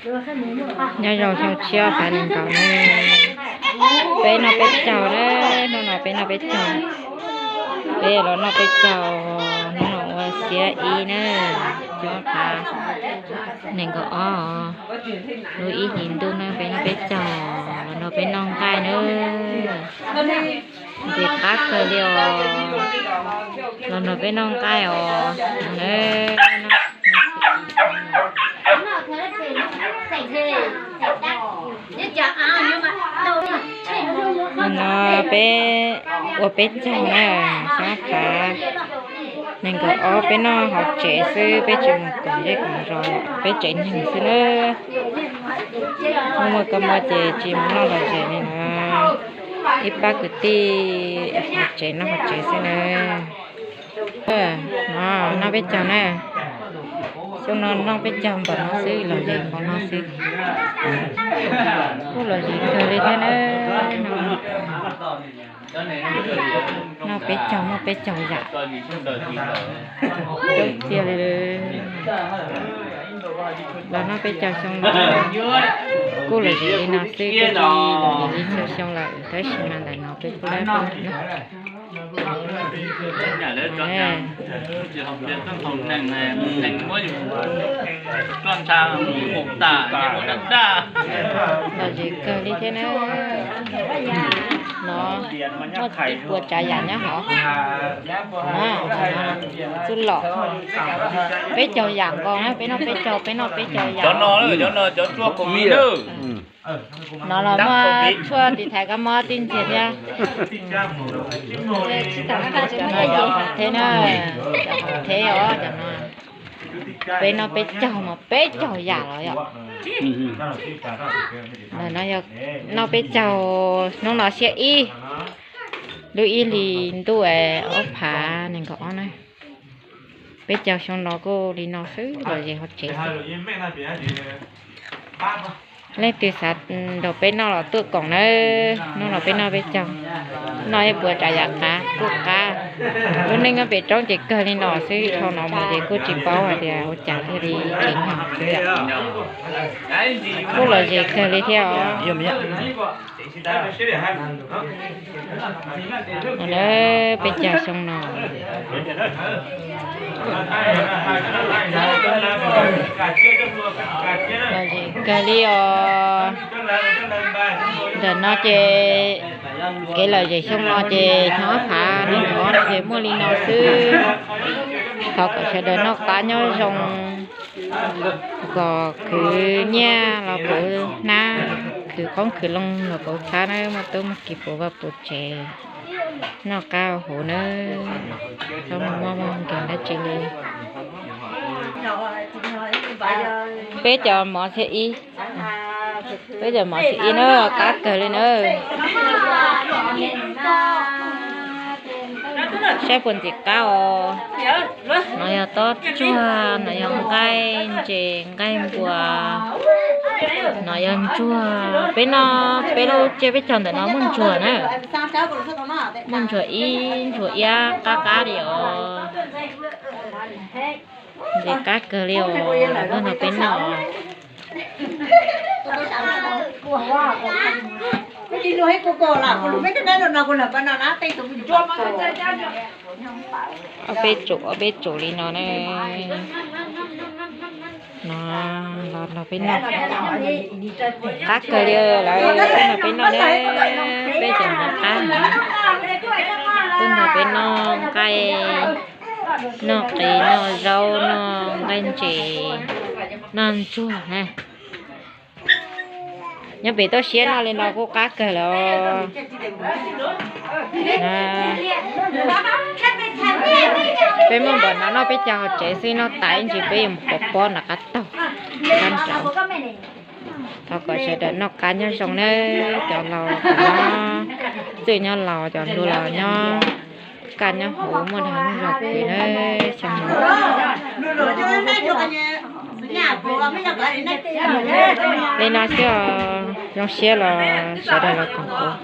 Nyob zoo xyoo tshiab phav nees nkaum na, peb noj peb caug na, hnub no peb noj peb caug, peb los noj peb caug, hnub no ua xiab ib na, xyoo phav nees nkaum ob, lub ib hlis ntuj na peb noj peb caug, los nrog peb noj nqaij na. Ntxim qab kawg li os, los nrog peb noj nqaij os. No peb ua peb caug na, xyoo phav nees nkaum ob peb noj hauv tsev xwb, peb tsis mus koom zej koom zos, peb tsev neeg xwb na. Muaj muaj kab mob ces tsis mus noj lom zem li na, ib pab kwv tij hauv tsev noj hauv tsev xwb na. No noj peb caug na, xyoo no noj peb caug npaum no xwb, lom zem npaum no xwb, kuj lom zem kawg li thiab na. Noj peb caug muaj peb caug yam, coob tiag li. Los noj peb caug xyoo no kuj lom zem li no xwb, kuj tsis lom zem li txhua xyoo lawm, tab sis mas ntawm no peb kuj lab na. Lom zem kawg li thiab na. No muaj ib puas tsav yam nyob hauv. Txuj lom, peb caug yam nkaus na, peb noj peb caug, peb noj peb caug yam. Cov no, cov no cov tshuaj covid na. No los muaj tshuaj tiv thaiv kab mob tib ntxiag thiab. Cov no cov qhov theb na, cov qhov theb os, cov no. Peb noj peb caug mas peb caug yam los yom. Ntawm no yog noj peb caug hnub no xiab ib, lub ib hlis ntuj ob phav nees nkaum ob na. Peb caug xyoo no kuj li no xwb, lom zem hauv tsev xwb. Leej twg xav nrog peb noj los tuaj koom nawb. Hnub no peb noj peb caug, noj ib puas tsav yam qab kuj qab. Lub neej nyob pem roob ces kawg li no xwb, dhau no mus ces kuj tsis paub hais tias ua cas thiaj li tseem nyob. Kuj lom zem kawg li thiab os. Peb caug xyoo no, lom zem kawg li os. Ntawm no ces kev lom zem xyoo no ces xyoo ob phav nees nkaum ob no ces muaj li no xwb. Thov kom sawv daws noj qab nyob zoo, kom khwv nyiaj los puv hnab, khwv qoob khwv loo los puv txhab na, muaj tub muaj ki puv vaj puv tsev, noj qab huv nawb. Txhob muaj mob muaj nkeeg dab tsi li. Peb cov mov xiab ib, peb cov mov xiab ib na, qab kawg li na. Saib puas ntxim qab os. No yog tob tsuag, no yog nqaij ntses nqaij npua, no yog ntsuag. Peb no, peb lub tsiab peb caug ntawm no muaj ntsuag na. Muaj ntsuag ib, ntsuag iab qab qab li os. Ntxim qab kawg li os, los nrog peb noj. Ob peb tsum, ob peb tsum li no na. No los nrog peb noj. Qab kawg li lawm, nrog peb noj na. Peb cov mov qab no, twb nrog peb noj nqaij, noj qis, noj zaub, noj nqaij ntses, noj ntsuag na. Nyob pem toj siab noj li no kuj qab kawg lawm. Peb muaj npaum no noj peb caug hauv tsev xwb, noj tas ib ntsis peb yuav mus pov pob nram qab taug. Thov kom sawv daws noj qab nyob zoo nawb, cov laus cov nyob, txwj nyob laus, cov hluas los nyob kaj nyob huv, muaj dag muaj zog khwv nawb, xyoo no. Li no xwb os, zoo siab los sawv daws los koom kuv.